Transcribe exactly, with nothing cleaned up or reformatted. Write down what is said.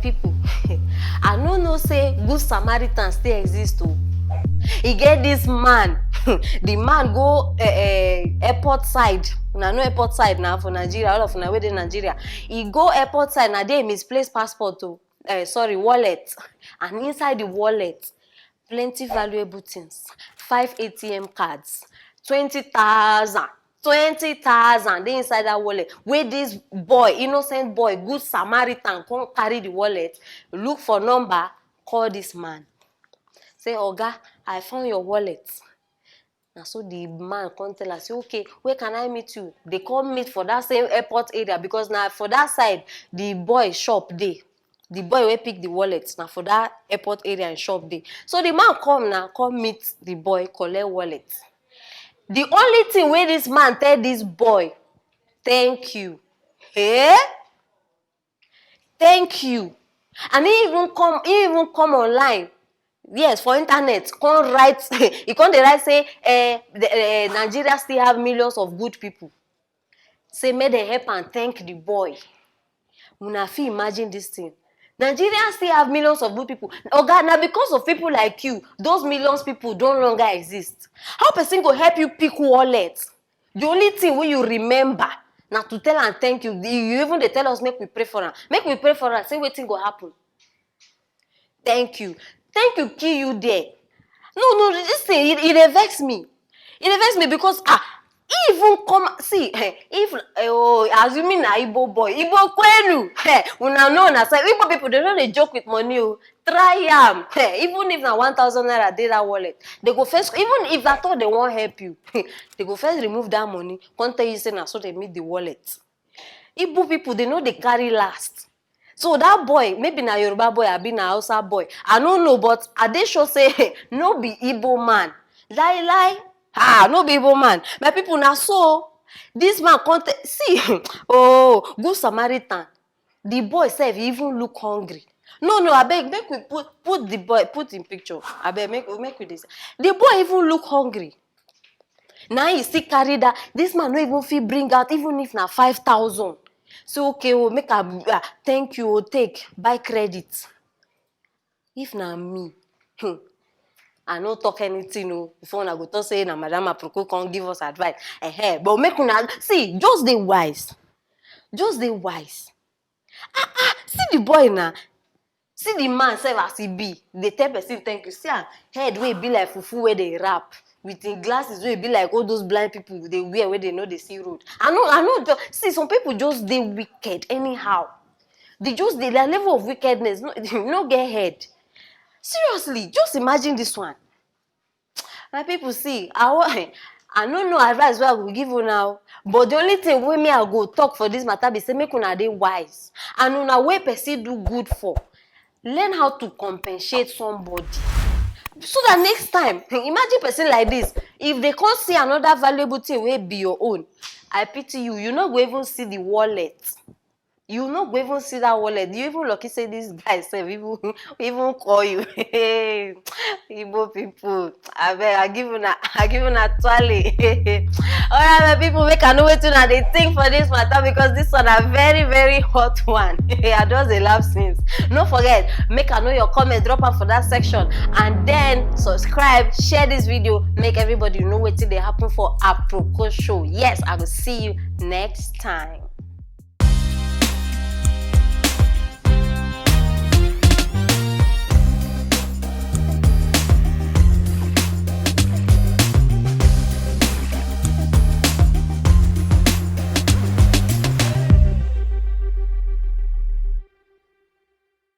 People, I no know say good Samaritan still exist o. E get this man, the man go uh, uh, airport side. Una know airport side na for Nigeria, all of una wey dey Nigeria. E go airport side, na there e misplace passport o, uh, sorry, wallet. And inside the wallet, plenty valuable things, five A T M cards, twenty thousand, twenty thousand dey inside that wallet, wey this boy, innocent boy, good Samaritan, come carry the wallet, look for number, call this man, say, "Oga, I found your wallet." Na so the man come tell am say, "Okay, where can I meet you?" They come meet for that same airport area, because na for that side the boy shop dey. The boy wey pick the wallet, na for that airport area and shop dey. So the man come now, come meet the boy, collect wallet. The only thing wey this man tell this boy, "Thank you." Hey? "Thank you." And he even come, he even come online. Yes, for internet, come write, he come dey write say, eh, the, eh, Nigeria still have millions of good people. Say make dem help am thank the boy. Una fit imagine this thing. Nigeria still have millions of good people. Oga, na because of people like you, those millions people don longer exist. How person go help you pick wallet? The only thing wey you remember na to tell am thank you. You even dey tell us make we pray for am. Make we pray for am. Say wetin go happen. "Thank you." "Thank you" kill you there. No, no, this thing, e, e dey vex me. E dey vex me because, ah, he even come, see, eh, if, eh, oh, assuming na Igbo boy, Igbo kwenu, eh, una know una sef, Igbo people, they no dey joke with money o. Try am, eh, even if na one thousand naira dey that wallet, they go first, even if at all they wan help you, they go first remove that money, come tell you say na so they meet the wallet. Igbo people, they no dey carry last. So that boy, maybe na Yoruba boy, abi na Hausa boy, I no know, but I dey sure say no be Igbo man. Lie, lie. Ah, no be Igbo man. My people, na so this man come te-, see, oh, good Samaritan. The boy sef even look hungry. No, no, abeg, make we put, put the boy, put in picture. Abeg, make, make we this. The boy even look hungry. Now he still carry that. This man no even fit bring out, even if na five thousand. So, "Okay, oh, make I, ah, thank you, oh, take, buy credit." If na me, hmm, I no talk anything o. Before una go talk say na Madam Aproko come give us advice. Eh, but make una see, just dey wise. Just dey wise. Ah, ah, see the boy na. See the man sef as he be. Dey tell person thank you. See am, head wey be like fufu wey dey wrap, with him glasses wey be like all those blind people dey wear wey they no dey see road. I no, I no just see, some people just dey wicked anyhow. They just dey, their level of wickedness no, no get head. Seriously, just imagine this one. My people, see, I wa-, I no know advice wey I go give una o, but the only thing wey me I go talk for this matter be say make una dey wise, and una wey person do good for, learn how to compensate somebody, so that next time, imagine person like this, if they come see another valuable thing wey be your own, I pity you, you no go even see the wallet. You no go even see that wallet. You even lucky say this guy sef even, even call you. Igbo people, abeg, I give una, I give una twale. All right, my people, make I know wetin una dey think for this matter, because this one na very, very hot one. I just dey laugh since. No forget, make I know your comment, drop am for that section, and then subscribe, share this video, make everybody know wetin dey happen for Aproko Show. Yes, I will see you next time.